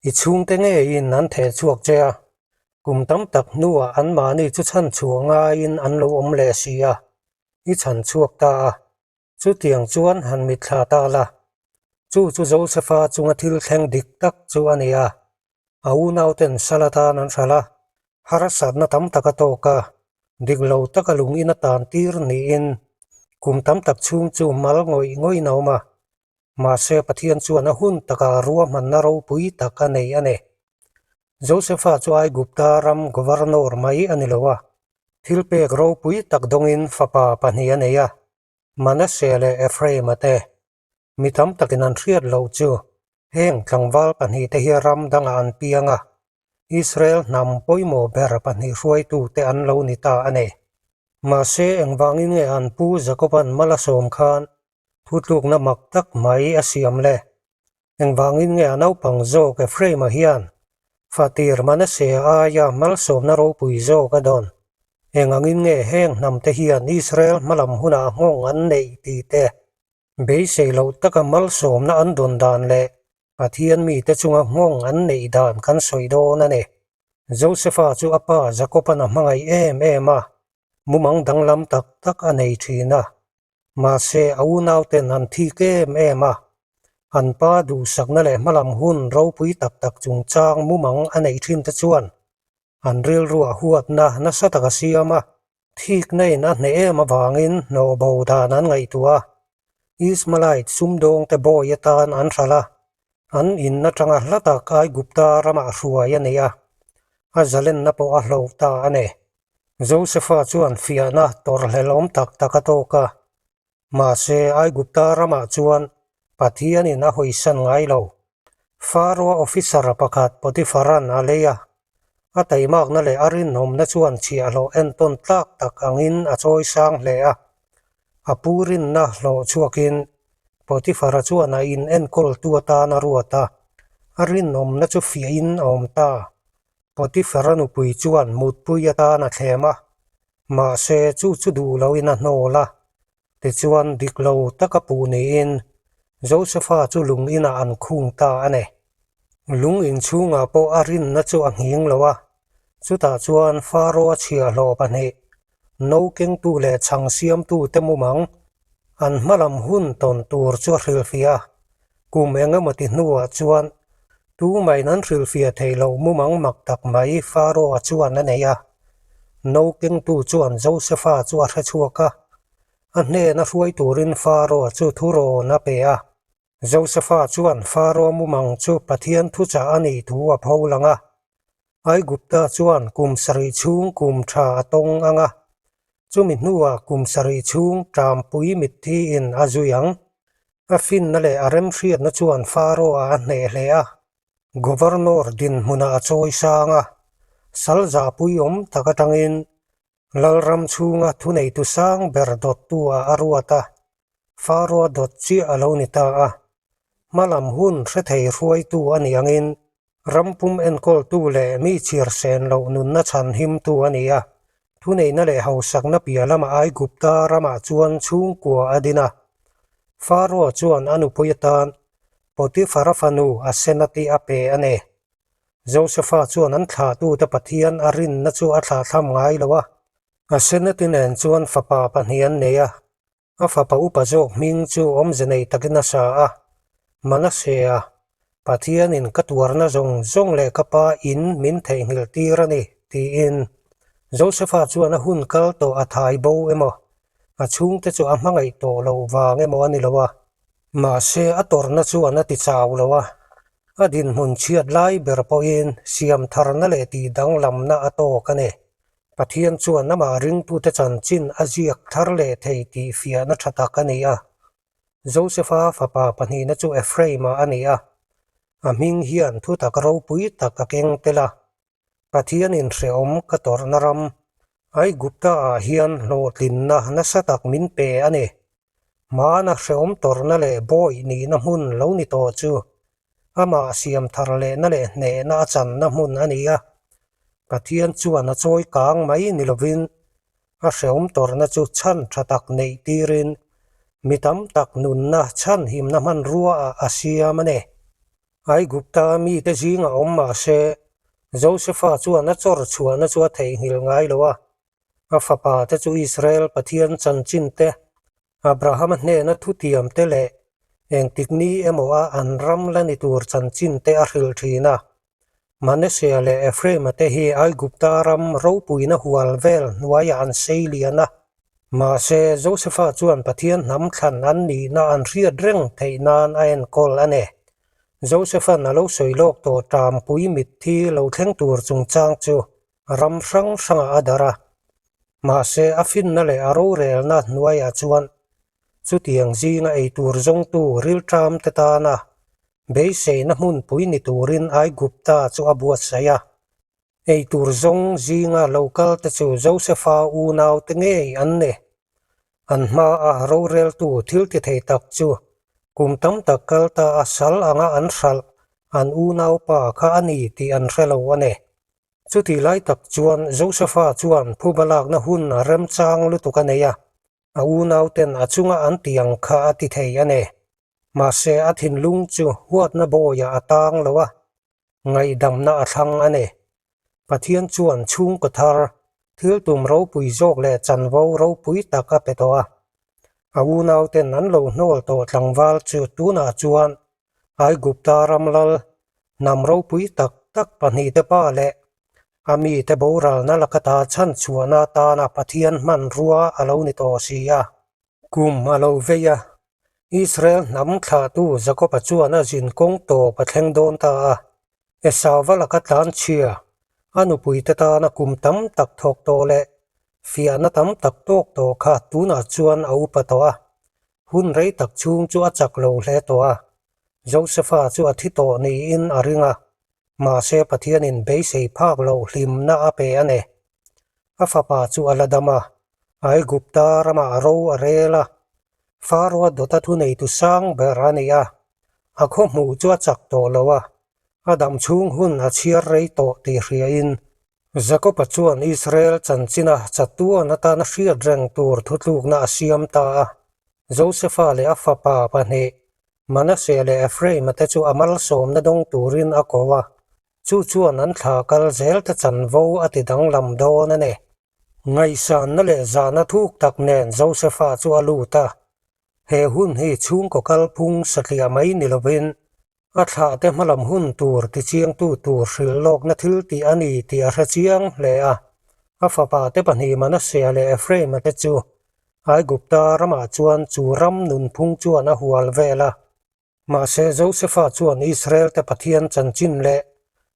I chhungte ngeiin an theh chhuak che a, kum tam tak hnuah anmahni chu chhanchhuah ngaiin an lo awm leh si a, i chhan chhuak ta a. Chutiang chuan han mitthla ta la, chu chu Josefa chunga thil thleng dik tak chu a ni a. A unauten sal atan an hralh a, harsatna tam tak a tawk a, dik lo taka lung in a tan tir niin kum tam tak chhung chu mal ngawih ngawihin a awm a. Mahse Pathian chuan a hun takah ruahmanna ropui tak a nei a ni. Josefa chu Aigupta ram governor mai a ni lo a, thilpek ropui tak dawngin fapa pahnih a nei a, Manasseh leh Ephraim-a te. Mi tam takin an hriat loh chu heng tlangval pahnihte hi ram dangah an piang a, Israel hnam pawimawh ber pahnih hruaitute an lo ni ta a ni. Mahse engvangin nge an pu Jakoba'n mal a sawm khan Thutlukna mak tak mai a siam le. Engvangin nge a naupang zawk Ephraim-a hian fatir Manasseh aia malsawmna ropui zawk a dawn? Engangin nge heng hnamte hian Israel hmalam hunah nghawng an neih tih te, beisei loh taka malsawmna an dawn dan leh Pathian mite chunga nghawng an neih dan kan sawi dawn a ni. Josefa chu a pa Jakob-a'n a hmangaih em em a, mumang danglam tak tak a nei thin a. Mahse, a unauten an thik em em a, an pa duhsakna leh hmalam hun ropui tak tak chungchang mumang a neih thin te chuan an rilruah huatna nasa tak a siam a, thikna in a hneh em avangin hnawh bo dan an ngaihtuah a, Ishmaelite sumdawngte bawi atan an hralh a, an in atanga hla tak Aigupta ramah hruai a nei a, a zalenna pawh a hloh ta a ni. Josefa chuan fiahna tawrhhlelhawm tak tak a tawk a, mahse Aigupta ramah chuan Pathianin a hawisan ngai lo. Faroa officer pakhat Potiphara'n a lei a, a taimakna leh a rinawmna chuan chhiahhlawh entawn tlak tak angin a chawi sang hle a. A pu rinna hlawh chhuakin Potiphara chuan a in enkawltu atan a ruat a, a rinawmna chu fiahin a awm ta. Potiphara nupui chuan mutpui atan a thlem a, mahse chu chu duh loin a hnawl a. Tichuan dik lo taka puh niin Josefa chu lung inah an khung ta a ni. Lung inchhungah pawh a rinna chu a nghing lo a, chutah chuan Faro-a chhiahhlawh pahnih, no kengtu leh chhang siamtute mumang, an hmalam hun tawn tur chu a hrilhfiah a. Kum eng emaw ti hnuah chuan Tumain an hrilhfiah thei lo mumang mak tak mai Pharaoh-a chuan a nei a. No kengtu chuan Josefa chu a hre chhuak a, a hnena hruai turin Pharaoh-a chu thurawn a pe a. Josefa chuan Pharaoh mumang chu Pathian thuchah a nih thu a pho lang a. Aigupta chuan kum sarih chhung kum tha a tawng ang a, chumi hnuah kum sarih chhung ṭampui mitthiin a zui ang. A finna leh a remhriatna chuan Pharaoh-a a hneh hle a, Governor dinhmunah a chawi sang a, sal zahpui awm tak atangin Lalram chhunga thuneitu sang ber dawttu-ah a ruat a, Pharaoh-a dawt chiah a lo ni ta a. Hmalam hun hre thei hruaitu a nih angin Rampum enkawltu leh mi chhiarsen loh nunna chhan himtu a ni a, thuneihna leh hausakna piah lamah Aigupta ramah chuan chhungkua a din a. Pharaoh chuan a nupui atan Potiphara fanu Asenati a pe a ni. Josefa chuan an thlahtute Pathian a rinna chu a thlahthlam ngai lo a, Asenati nen chuan fapa pahnih an nei a, A fapa upa zawk hming chu awmze nei takin a sa a, Manasea, Pathianin ka tuarna zawng zawng leh ka pa in min theihnghilh tir a ni, tiin. Josefa chuan a hun kal tawh a thai bo emaw, a chhungte chu a hmangaih tawh loh vang emaw a ni lo a. Mahse, a tawrhna chuan a ti chau lo a, a dinhmun chhiat lai ber pawhin siam tharna leh tihdanglamna a tawk a ni. Pathian chuan amah ringtute chanchin a ziak thar leh thei tih fiahna tha tak a ni a. Josefa fapa pahnihna chu Ephraim-a a ni a. A hming hian thutak ropui tak a keng tel a. Pathianin hrehawm ka tawrhna ram, Aigupta-ah hian hlawhtlinna nasa tak min pe a ni. Hmana hrehawm tawrhna leh bawih nihna hmun lo ni tawh chu Amah siam thar lehna leh hnehna a channa hmun a ni a, Pathian chuan a chawi kang mai ni lovin a hrehawm tawrhna chu chhan tha tak neih tirin mi tam tak nunna chhanhimna hmanrua ah a siam a ni. Aigupta mite zinga awm mah se, Josefa chuan a chawr chhuahna chu a theihnghilh ngai lo a. A fapa te chu Israel Pathian chanchin te, Abrahama hnena thutiam te leh engtik ni emaw a an ram la ni tur chanchin te a hrilh thin a. Manasea leh Ephraima te hi Aigupta ram ropuina hual vel hnuaiah an sei lian a. Mahse, Josefa chuan Pathian hnam thlan an nihna an hriat reng theih nan a enkawl a ni. Josefa'n a lo sawi lawk tawh ṭampui mitthi lo thleng tur chungchang chu ram hrang hrangah a darh a. Mahse, a finna leh a rorelna hnuaiah chuan chutiang zinga eitur zawngtu rilṭam te tana beiseina hmunpui ni turin Aigupta chu a buatsaih a. Eitur zawng zinga lo kal te chu Josefa unaute ngei an ni. An hmaa roreltu thil ti thei tak chu kum tam tak kal ta a sal anga an hralh an unaupa kha a ni tih an hre lo a ni. Chutih lai tak chuan Josefa chuan phuba lakna hun a remchang lutuk a nei a, a unauten a chunga an tih ang kha a ti thei a ni. Mahse a thinlung chu huatna bawiah a tang lo a, ngaihdamna a thlang a ni. Pathian chuan chhungkaw thar, thil tum ropui zawk leh chanvo ropui tak a pe tawh a. A unauten an lo hnawl tawh tlangval chu tunah chuan Aigupta ram lal hnam ropui tak tak pahnihte pa leh a mite boralna lakata chhanchhuahna atana Pathian hmanrua a lo ni tawh si a. Kum a lo vei a, Israel hnam thlahtu Jakoba chuan a zin kawng tawp a thleng dawn ta a. Esauva laka tlanchhia, a nupuite tana kum tam tak thawk tawh leh fiahna tam tak tawk tawh kha tunah chuan a upa tawh a. Hun rei tak chhung chu a chak lo hle tawh a. Josefa chu a thi tawh niin a ring a, mahse Pathianin beisei phak loh hlimna a pe a ni. A fapa chu a la dam a, Aigupta ramah a ro a rel a, Faroa dawta thuneitu sang ber a ni a, a khaw hmuh chu a chak tawh lo a, a dam chhung hun a chhiar rei tawh tih hriain Jakoba chuan Israel chanchina chatuan atana hriat reng tur thutlukna a siam ta a. Josefa leh a fapa pahnih, Manase leh Ephraima te chu a malsawmna dawng turin a ko a, chu chuan an thla kal zel te chanvo a ti danglam dawn a ni. Ngaihsanna leh zahna thuk tak nen Josefa chu a lut a, he hun hi chhungkaw kalphung satliah mai ni lovin a thlahte hmalam hun tur tichiangtu tur hrilh lawkna thil tih a ni tih a hre chiang hle a. A fapate pahnih Manasea leh Ephraima te chu Aigupta ramah chuan chu ram nunphung chuan a hual vel a. Mahse, Josefa chuan Israelte Pathian chanchin leh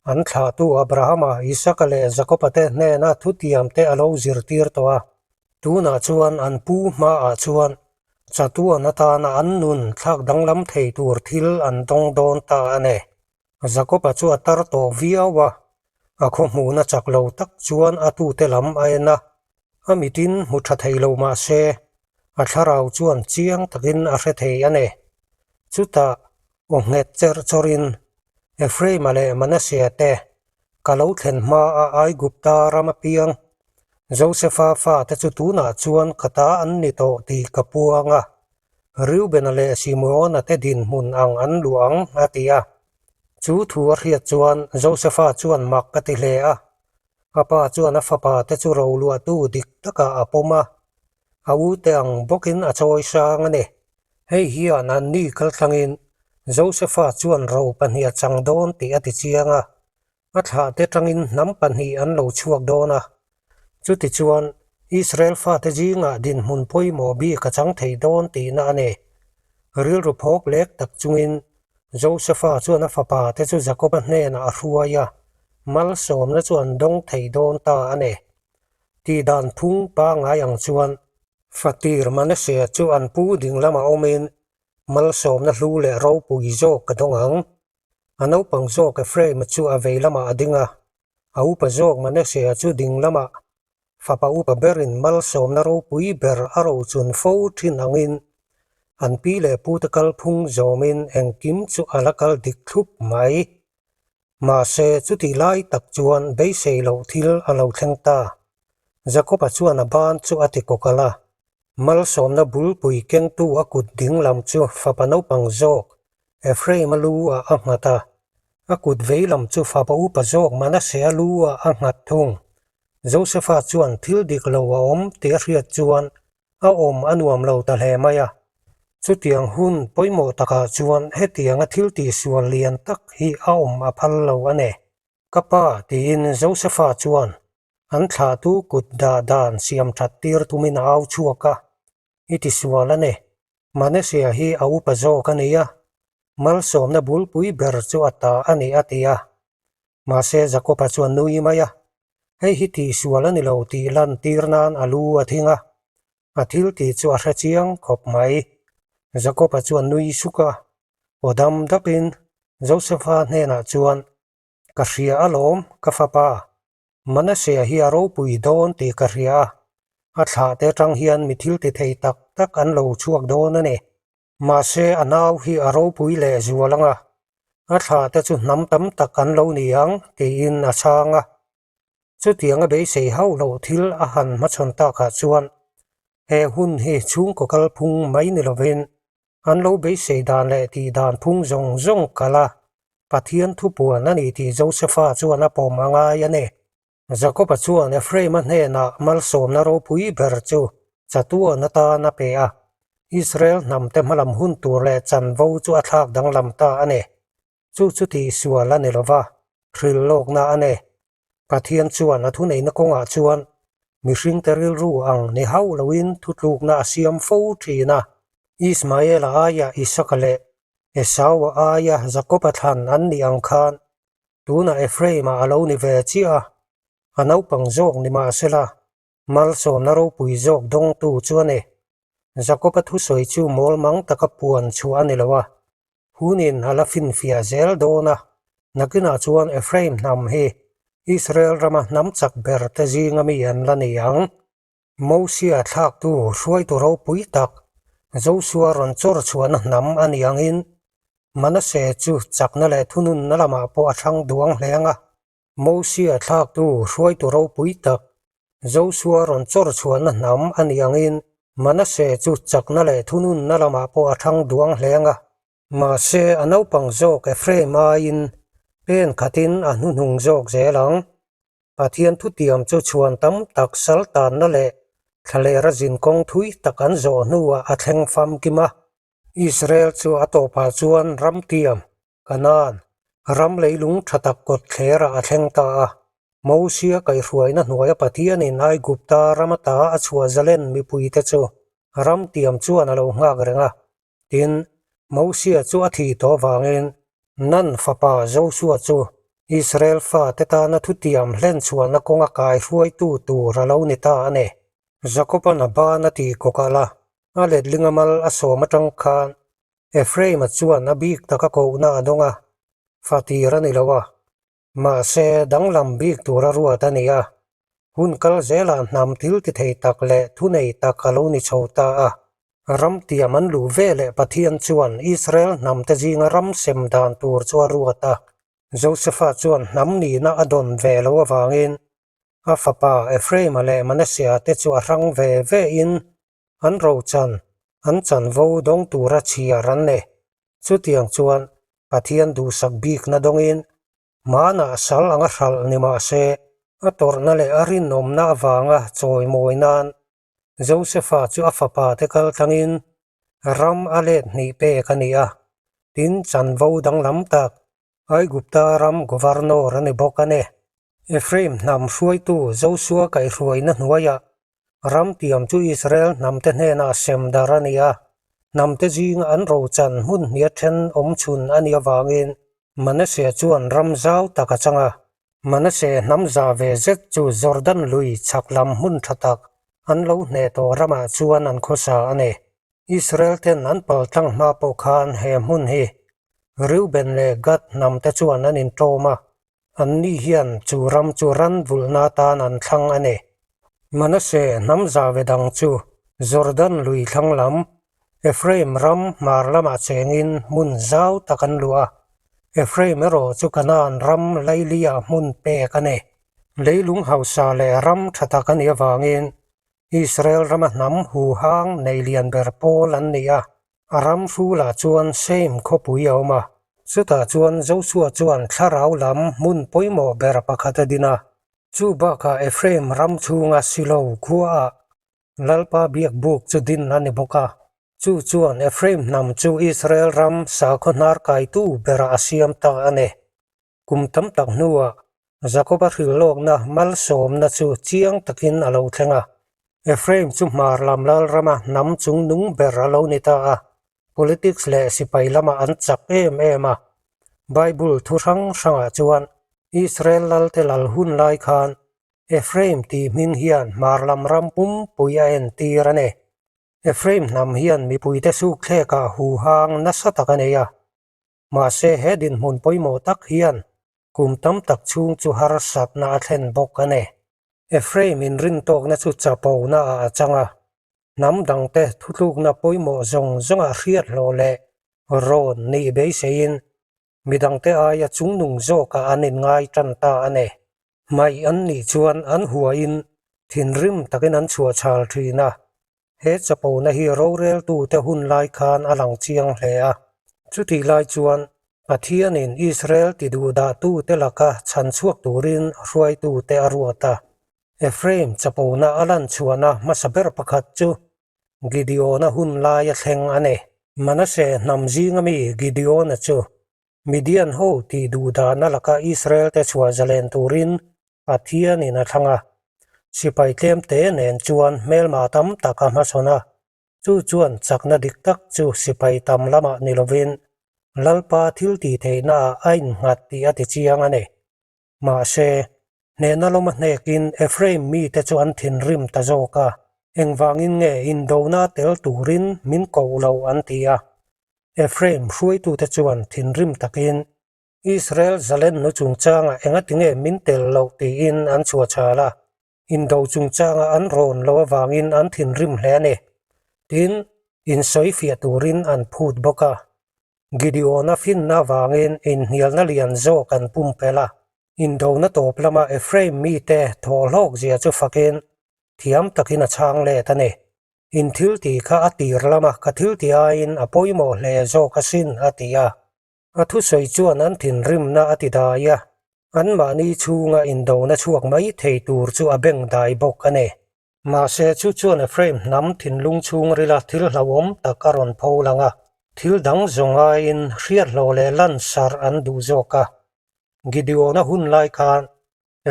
an thlahtu Abrahama, Isaka leh Jakoba te hnena thutiamte a lo zirtir tawh a. Tunah chuan an pu hmaah chuan chatuan atana an nun thlak danglam thei tur thil an dawng dawn ta a ni. Jakoba chu a tar tawh viau a, a khaw hmuhna chak lo tak chuan a tute lam a en a, a mitin hmu tha thei lo mah se, a thlarau chuan chiang takin a hre thei a ni. Chutah aw nghet cherh chawrin Ephraima leh Manasea te ka lo thlen hma a Aigupta ram apiang Josefa fate chu tunah chuan ka ta an ni tawh tih ka puang a, Reubena leh Simeona te dinhmun ang an luah ang, a ti a. Chu thu a hriat chuan Josefa chuan mak a ti hle a. A pa chuan a fapa te chu roluahtu dik takah a pawm a, a ute ang bawkin a chawi hrang a ni. Hei hian anni kaltlangin Josefa chuan ro pahnih a chang dawn tih a ti chiang a, a thlahte tangin hnam pahnih an lo chhuak dawn a. Chutichuan, Israel fate zingah dinhmun pawimawh bik a chang thei dawn tihna a ni. Rilru phawk lek tak chungin Josefa chuan a fapa te chu Jakoba hnenah a hruai a, malsawmna chu an dawng thei dawn ta a ni. Tih dan phung pangngai ang chuan Fatir Manasea chu an pu ding lamah awmin malsawmna hlu leh ropui zawk a dawng ang. A naupang zawk Ephraim-a chu a vei lamah a ding a, a upa zawk Manasea chu ding lamah fapa upa berin malsawmna ropui ber a rochun fo thin angin an pi leh pute kalphung zawmin engkim chu a la kal dik thlup mai. Mahse, chutih lai tak chuan beisei loh thil a lo thleng ta. Jakob-a chuan a ban chu a ti kawkalh a, malsawmna bulpui kengtu a kut ding lam chu fapa naupang zawk Ephraim-a lu ah a nghat a. A kut veilam chu fapa upa zawk Manasea lu ah a nghat thung. Josefa chuan thil dik lo a awm tih a hriat chuan a awm a nuam lo ta hle mai a. Chutiang hun pawimawh takah chuan hetianga thil tihsual lian tak hi a awm a phal lo a ni. Ka pa, tiin Josefa chuan an thlahtu kut dah dan siam that tir tumin a au chhuak a. I tisual a ni. Manasea hi a upa zawk a ni a, malsawmna bulpui ber chu a ta a ni a ti a. Mahse Jakoba chuan nui mai a, hei hi tihsual a ni lo tih lantir nan a lu a thing a, a thil tih chu a hre chiang khawp mai. Jakoba chuan nui suk a, aw dam dapin Josefa hnenah chuan, Ka hria alawm, ka fapa. Manasea hi a ropui dawn tih ka hria a, a thlahte atang hian mi thil ti thei tak tak an lo chhuak dawn a ni. Mahse a nau hi a ropui leh zual ang a, a thlahte chu hnam tam tak an lo ni ang tiin a chhang a. Chutiang a beisei hauh loh thil a han hmachhawn takah chuan he hun hi chhungkaw kalphung mai ni lovin an lo beisei dan leh tih dan phung zawng zawng kal a, Pathian thupuan a ni tih Josefa chuan a pawm a ngai a ni. Jakoba chuan Ephraima hnenah malsawmna ropui ber chu chatuan atan a pe a, Israel hnamte hmalam hun tur leh chanvo chu a thlak danglam ta a ni. Chu chu tihsual a ni lo va, hrilhlawkna a ni. Pathian chuan a thuneihna kawngah chuan mihringte rilru ang ni hauh loin thutlukna a siam fo thin a. Ismaela aia Isaka leh Esaua aia Jakoba thlan an nih ang khan tunah Ephraim-a a lo ni ve chiah a, a naupang zawk ni mah sela, malsawmna ropui zawk dawngtu chu a ni. Jakob-a thusawi chu mawlmang taka puan chhuah a ni lo a, hunin a la finfiah zel dawn a, nakinah chuan Ephraim hnam hi Israel rama hnam chak ber te zinga mi an la ni ang. Mosia thlaktu hruaitu ropui tak Josua rawn chawr chhuahna hnam a ni angin Manase chu chakna leh thununna lamah pawh a thlang duang hle ang a. Mosia thlaktu hruaitu ropui tak Josua rawn chawr chhuahna hnam a ni angin Manase chu chakna leh thununna lamah pawh a thlang duang hle ang a. Mahse a naupang zawk Ephraim aiin pen khatin a hnuhnung zawk zel ang. Pathian thutiam chu chhuan tam tak sal tanna leh thlalera zinkawng thui tak an zawh hnuah a thleng famkim a. Israel chu a tawpah chuan ramtiam, Kanaan, ram leilung tha tak kawt thlerah a thleng ta a. Mosia kaihhruaina hnuaia Pathianin Aigupta ram ata a chhuah zalen mipuite chu ramtiam chuan a lo nghak reng a. Tin, Mosia chu a thih tawh avangin Nun fapa Josua chu Israel fate tana thutiam hlenchhuahna kawnga kaihruaitu tur a lo ni ta a ni. Jakoba'n a ban a tih kawkalh a, a letling a mal a sawm atang khan Ephraim-a chuan a bik taka kohna a dawng a, fa tir a ni lo a, mahse danglam bik tura ruat a ni a, hun kal zelah hnam thil ti thei tak leh thunei tak a lo ni chho ta a. Ram tiam an luh ve leh Pathian chuan Israel hnamte zinga ram sem dan tur chu a ruat a, Josefa chuan hnam nihna a dawn ve lo avangin a fapa Ephraim-a leh Manasseh-a te chu a hrang ve ve in an rochan, an chanvo dawng tura chhiar an ni. Chutiang chuan Pathian duhsak bikna dawngin hmanah sal anga hralh ni mah se, a tawrhna leh a rinawmna avanga chawimawi nan Josefa chu a fapa te kal tlangin ram a let hnih pek a ni a, tin chanvo danglam tak Aigupta ram governor a ni bawk a ni. Ephraim hnam hruaitu Josua kaihhruaina hnuaiah ram tiam chu Israel hnamte hnenah sem dar a ni a, hnamte zinga an rochan hmun hnia then awm chhun a nih avangin Manasseh chuan ram zau tak a chang a. Manasseh hnam za ve zet chu Jordan lui chhak lam hmun tha tak an lo hneh tawh ramah chuan an khawsa a ni. Israel ten an paltlang hma pawh khan he hmun hi Reuben leh Gad hnamte chuan an inṭawm a, Anni hian chu ram chu ran vulhna atan an thlang a ni. Manasseh hnam zave dang chu Jordan lui thlang lam, Ephraim ram hmar lamah chengin hmun zau tak an luah a. Ephraim erawh chu Kanaan ram Lailiah hmun pek a ni. Leilung hausa leh ram tha tak a nih avangin Israel rama hnam huhang nei lian ber pawl an ni a. A ram hrulah chuan Seim khawpui a awm a. Chutah chuan Josua chuan thlarau lam hmun pawimawh ber pakhat a din a. Chu bakah Ephraim ram chhunga Silo khuaah Lalpa biakbuk chu din a ni bawk a. Chu chuan Ephraim hnam chu Israel ram sakhaw hnar kaitu berah a siam ta a ni. Kum tam tak hnuah Jakoba hrilhlawkna malsawmna chu chiang takin a lo thleng a. Ephraim chu hmar lam lalrama hnam chung nung ber a lo ni ta a. Politics leh sipai lamah an chak em em a. Bible thu hrang hrangah chuan Israel lalte lal hun lai khan Ephraim tih hming hian hmar lam ram pumpui a entir a ni. Ephraim hnam hian mipuite sukthlekah huhang nasa tak a nei a, mahse he dinhmun pawimawh tak hian kum tam tak chhung chu harsatna a thlen bawk a ni. Ephraim inrintawkna chu chapona ah a chang a, hnam dangte thutlukna pawimawh zawng zawngah hriat hlawh leh rawn nih beiseiin midangte aia chungnung zawkah an inngai tan ta a ni. Hmaih an nih chuan an huain thinrim takin an chhuah chhal thin a, he chapona hi roreltute hun lai khan a lang chiang hle a. Chutih lai chuan Pathianin Israel tiduhdahtute laka chhan chhuak turin hruaitute a ruat a. Ephraim chapona a lan chhuahna hmasa ber pakhat chu Gideona hun laia thleng a ni. Manase hnam zinga mi Gideona chu Midian ho tih duh dahna laka Israel te chhuah zalen turin Pathianin a thlang a. Sipai tlem te nen chuan hmelma tam tak a hmasawn a, chu chuan chakna dik tak chu sipai tam lamah ni lovin Lalpa thil tih theihnaah a innghat tih a ti chiang a ni. Mahse, hnehna lawma hnekin Ephraim mite chu an thinrim ta zawk a, engvangin nge indona tel turin min koh lo an ti a. Ephraim hruaitute chuan thinrim takin, Israel zalennu chungchangah engatinge min tel loh tiin an chhuahchhal a, indo chungchanga an rawn lo avangin an thinrim hle a ni. Tin, insawifiah turin an phut bawk a. Gideon-a finna avangin inhnialna lian zawk an pumpelh a. Indona tawp lama Ephraim mite thawhhlawkzia chu fakin thiam takin a chhang let a ni. In thil tih kha a tir lama ka thil tih aiin a pawimawh hle zawk asin, a ti a. A thusawi chuan an thinrimna a ti dai a, anmahni chhunga indona chhuak mai thei tur chu a beng dai bawk a ni. Mahse, chu chuan Ephraim hnam thinlung chhungrila thil hlauhawm tak a rawn pho lang a, thil dang zawng aiin hriathlawh leh lansarh an duh zawk a. Gideona hun lai khan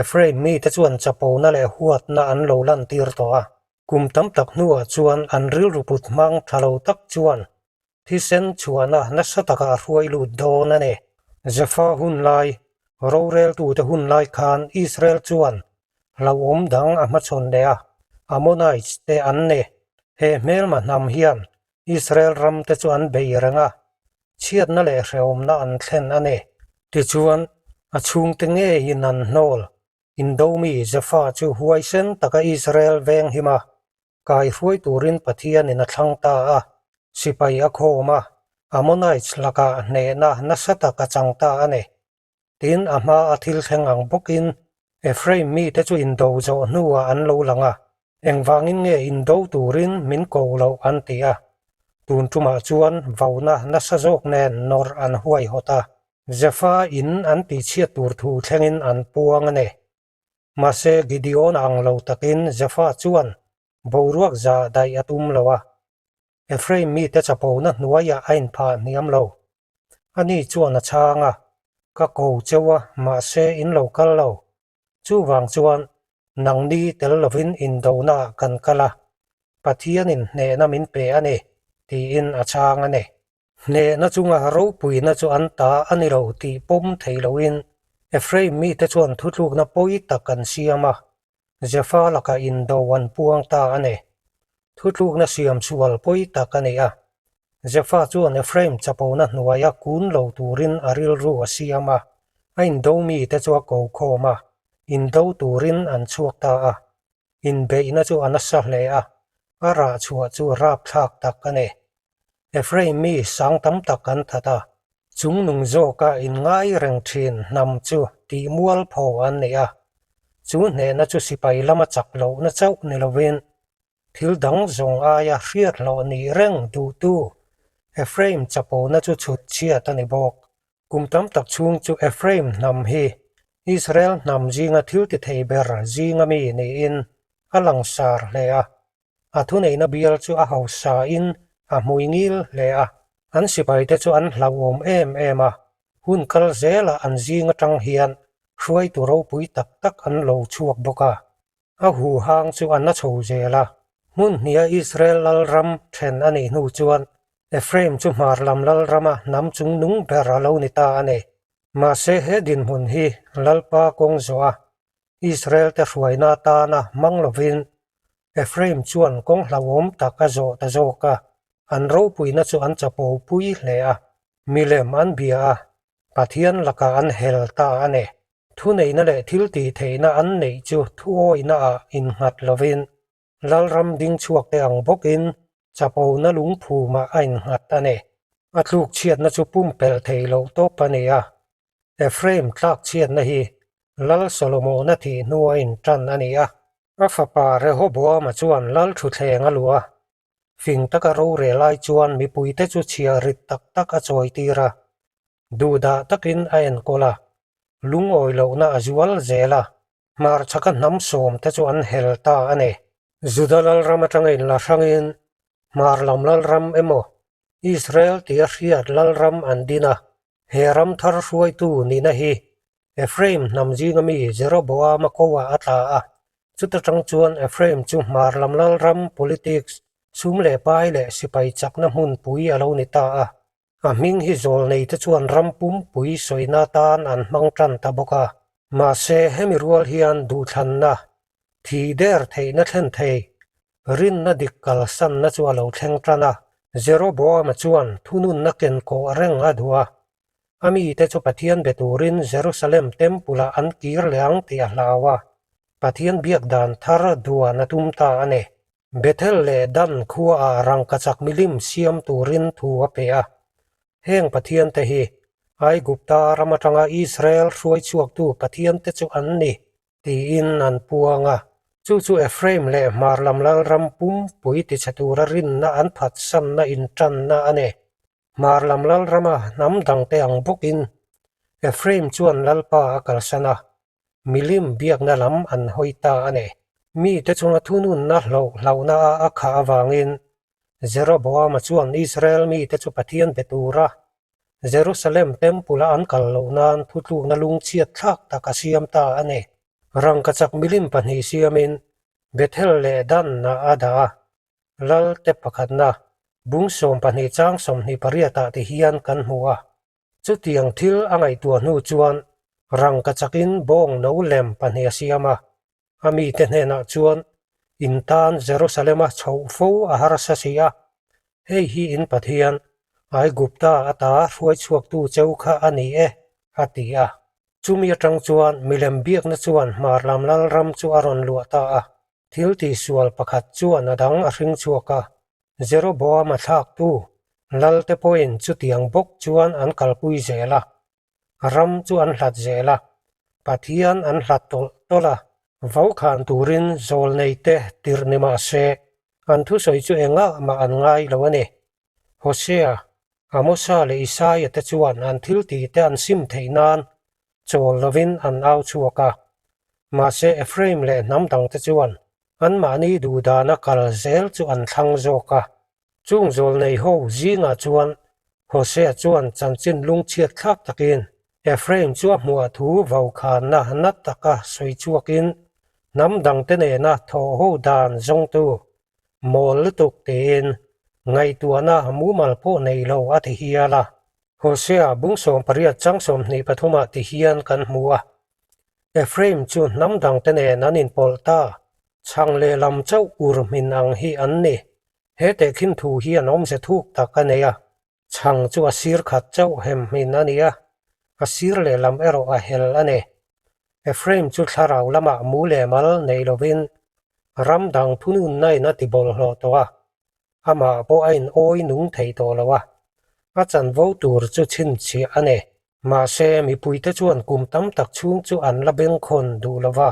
Ephraim mite chuan chapona leh huatna an lo lantir tawh a. Kum tam tak hnuah chuan an rilru put hmang tha lo tak chuan thisen chhuahna nasa takah a hruai lut dawn a ni. Jepha hun lai, roreltute hun lai khan Israel chuan hlauhawm dang a hmachhawn leh a, Ammonites te an ni. He hmelma hnam hian Israel ramte chu an bei reng a, chhiatna leh hrehawmna an thlen a ni. Tichuan, a chhungte ngeiin an hnawl. Indomi Jepha chu huaisen taka Israel veng him a, kai hruai turin Pathianin a thlang ta a, sipai a khawm a, Ammonites lakah hnehna nasa tak a chang ta a ni. Tin, a hma a thil thleng ang bawkin Ephraim mite chu indo zawh hnuah an lo lang a, engvangin nge indo turin min ko loh an ti a. Tun tumah chuan vauna nasa zawk nen nawrh an huaihawt a, Jepha in an tihchhiat tur thu thlengin an puang a ni. Mahse, Gideon ang lo takin Jepha chuan boruak zah daih a tum lo a, Ephraim mite chapona hnuaiah a inphah hniam lo. Ani chuan a chhang a, Ka ko cheu a, mahse in lo kal lo. Chuvang chuan nangni tel lovin indonaah kan kal a, Pathianin hnehna min pe a ni, tiin a chhang a ni. Hnehna chunga ropuina chu an ta a ni lo tih pawm thei loin Ephraim mite chuan thutlukna pawi tak an siam a, Jepha lakah indo an puang ta a ni. Thutlukna siam sual pawi tak a ni a. Jepha chuan Ephraim chapona hnuaia kun lo turin a rilru a siam a, a indo mite chu a ko khawm a, indo turin an chhuak ta a. Inbeihna chu a nasa hle a, a rah chhuah chu rapthlak tak a ni. Ephraim mi sang tam tak an that a, chungnung zawka inngai reng thin hnam chu tih mualpho an ni a. Chu hnehna chu sipai lama chak lohna chauh ni lovin thil dang zawng aia hriat hlawh nih reng duhtu Ephraim chapona chu chhut chhiat a ni bawk. Kum tam tak chhung chu Ephraim hnam hi Israel hnam zinga thil ti thei ber zinga mi niin a langsar hle a. A thuneihna bial chu a hausain a hmui ngil hle a. An sipaite chu an hlauhawm em em a, hun kal zelah an zing atang hian hruaitu ropui tak tak an lo chhuak bawk a. A huhang chu a na chho zel a. Hmun hniha Israel lalram then a nih hnu chuan Ephraim chu hmar lam lalrama hnam chung nung ber a lo ni ta a ni. Mahse he dinhmun hi Lalpa kawng zawh a, Israel te hruaina atana hmang lovin Ephraim chuan kawng hlauhawm tak a zawh ta zawk a, an ropuina chu an chapo pui hle a, milem an bia a, Pathian lakah an hel ta a ni. Thuneihna leh thil tihtheihna an neih chu thuawihna ah innghat lovin Lalram ding chhuak te ang bawkin chapona lungphumah a innghat a ni. A tluk chhiatna chu pumpelh thei loh tawp a ni a. Ephraim tlak chhiatna hi Lal Solomona thih hnua intan a ni a. A fapa Rehoboama chuan Lal thutthleng a luh a. Fing taka rorel ai chuan mipuite chu chhiah rit tak tak a chawitir a. Duhdah takin a enkawl a. Lungawi lohna a zual zel a. Hmarchhaka hnam sawm te chu an hel ta a ni. Juda lalram atanga inla hrangin hmar lam lalram emaw Israel tia hriat lalram an din a, he ram thar hruaitu nihna hi Ephraim hnam zinga mi Jeroboama koah a tla a. Chuta tang chuan Ephraim chu hmar lam lalram politics, sum leh pai leh sipai chakna hmunpui a lo ni ta a. A hming hi zawlnei te chuan ram pumpui sawina atan an hmang tan ta bawk a. Mahse, hemi rual hian duhthlanna, thi der theihna thlen thei, rinna dik kalsanna chu a lo thleng tan a. Jeroboama chuan thununna ken kawh reng a duh a. A mite chu Pathian be turin Jerusalem Temple-ah an kir leh ang tih a hlau a. Pathian biak dan thar duan a tum ta a ni. Bethel leh Dan khuaah rangkachak milim siam turin thu a pe a. Heng pathiante hi Aigupta ram atanga Israel hruaichhuaktu pathiante chu an ni, tiin an puang a. Chu chu Ephraim leh hmar lam lalram pumpui tichhe tura rinna an phatsanna intanna a ni. Hmar lam lalrama hnam dangte ang bawkin Ephraim chuan Lalpa a kalsan a. Milim biakna lam an hawi ta a ni. Mite chunga thununna hlauh hlauhna a a khah avangin Jeroboama chuan Israel mite chu Pathian be tura Jerusalem Temple-a an kal loh nan thutlukna lungchhiat thlak tak a siam ta a ni. Rangkachak milim pahnih siamin Bethel leh Dan-ah a dah a, Lalte pakhatna bung 12 chang 28 ah ti hian kan hmu a. Chutiang thil a ngaihtuah hnu chuan rangka chakin bawng no lem pahnih a siam a, a mite hnenah chuan, In tan Jerusalem-a chhoh fo a harsa si a, hei hi in Pathian, Aigupta ata hruaichhuaktu cheu kha a ni e, a ti a. Chumi atang chuan milem biakna chuan hmar lam lalram chu a rawn luah ta a, thil tihsual pakhat chuan a dang a hring chhuak a, Jeroboama thlaktu Lalte pawhin chutiang bawk chuan an kalpui zel a, ram chu an hlat zel a, Pathian an hlat tawlh tawlh a, vaukhan turin zawlneite tirh ni mah se, an thusawi chu engah mah an ngai lo a ni. Hosea, Amosa leh Isaia te chuan an thiltihte an sim theih nan chawl lovin an au chhuak a. Mahse Ephraim leh hnam dangte chuan anmahni duhdana kal zel chu an thlang zawk a. Chung zawlnei ho zingah chuan Hosea chuan chanchin lungchhiat thlak takin Ephraim chu a hmuah thu vaukhanna na taka sawi chhuakin hnam dangte nena thawhho dan zawngtu mawl lutuk tiin ngaihtuahna mumal pawh nei lo a ti hial a. Hosea bung 18 chang 23 ah ti hian kan hmu a, Ephraim chu hnam dangte nen an inpawlh ta, chhang lehlam chauh ur hmin ang hi an ni. He tehkhin thu hian awmze thuk tak a nei a, chhang chu a sir khat chauh hem hmin a ni a, a sir lehlam erawh a hel a ni. Ephraim chu thlarau lamah mu leh mal nei lovin ram dang thununnain a ti bawlhhlawh tawh a, amah pawh a inawi nung thei tawh lo a, a chanvo tur chu chhinchhiah a ni. Mahse, mipuite chuan kum tam tak chhung chu an la bengkhawn duh lo va,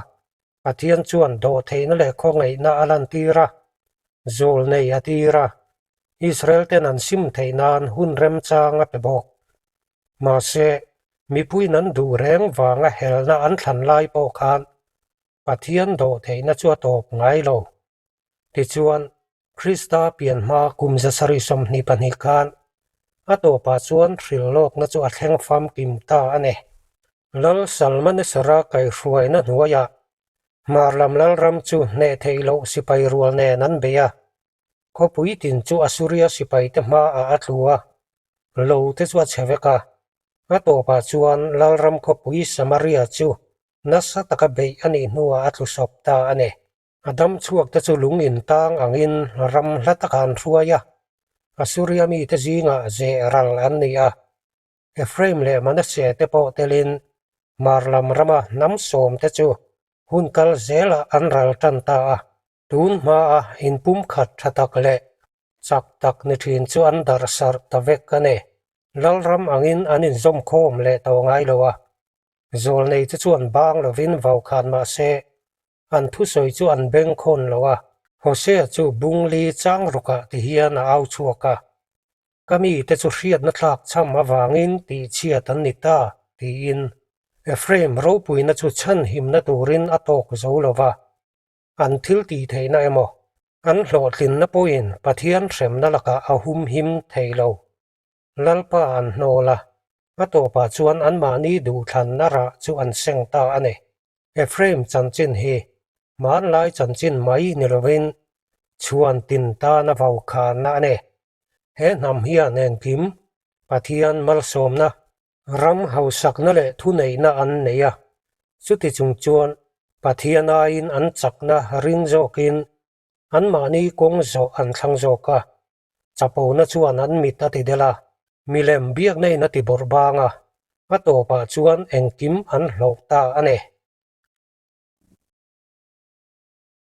Pathian chuan dawhtheihna leh khawngaihna a lantir a, zawlnei a tir a, Israel ten an sim theih nan hun remchang a pe bawk. Mahse. Mipuiin an duh reng vanga helna an thlan lai pawh khan Pathian dawhtheihna chu a tawp ngai lo. Tichuan, Krista pian hma kum 722 khan a tawpah chuan hrilhlawkna chu a thleng famkim ta a ni. Lal Salmanesara kaihhruaina hnuaiah hmar lam lalram chu hneh theih loh sipai rual nen an bei a. Khawpui tin chu Assuria sipaite hmaah a tlu a, lo te chu a chhe vek a. A tawpah chuan lalram khawpui Samaria chu nasa taka beih a nih hnuah a tlu sawp ta a ni. A dam chhuak te chu lung in tang angin ram hla takah an hruai a, Assuria mite zingah zeh ral an ni a. Ephraim leh Manasseh te pawh telin hmar lam rama hnam sawm te chu hun kal zelah an ral tan ta a. Tun hmaa inpumkhat tha tak leh chak tak ni thin chu an darh sarh ta vek a ni. Lalram angin an inzawmkhawm leh tawh ngai lo a, Zawlnei te chuan bang lovin vau khan mah se, an thusawi chu an beng khawn lo a. Hosea chu bungli chang rukah ti hian a au chhuak a, Ka mite chu hriatna thlak cham avangin tihchhiat an ni ta, tiin. Ephraim ropuina chu chhanhimna turin a tawk zo lo va, an thil tih theihna emaw, an hlawhtlinna pawhin Pathian hremna lakah a humhim thei lo. Lalpa an hnawl a, a tawpah chuan anmahni duhthlanna rah chu an seng ta a ni. Ephraim chanchin hi hmanlai chanchin mai ni lovin chhuan tin tana vaukhana a ni. He hnam hian engkim Pathian malsawmna, ram hausakna leh thuneihna an nei a, chuti chung chuan Pathian aiin an chakna ring zawkin anmahni kawng zawh an thlang zawk a. Chapona chuan an mit a ti del a, milem biakna in a ti bawrh bang a, a tawpah chuan engkim an hlauh ta a ni.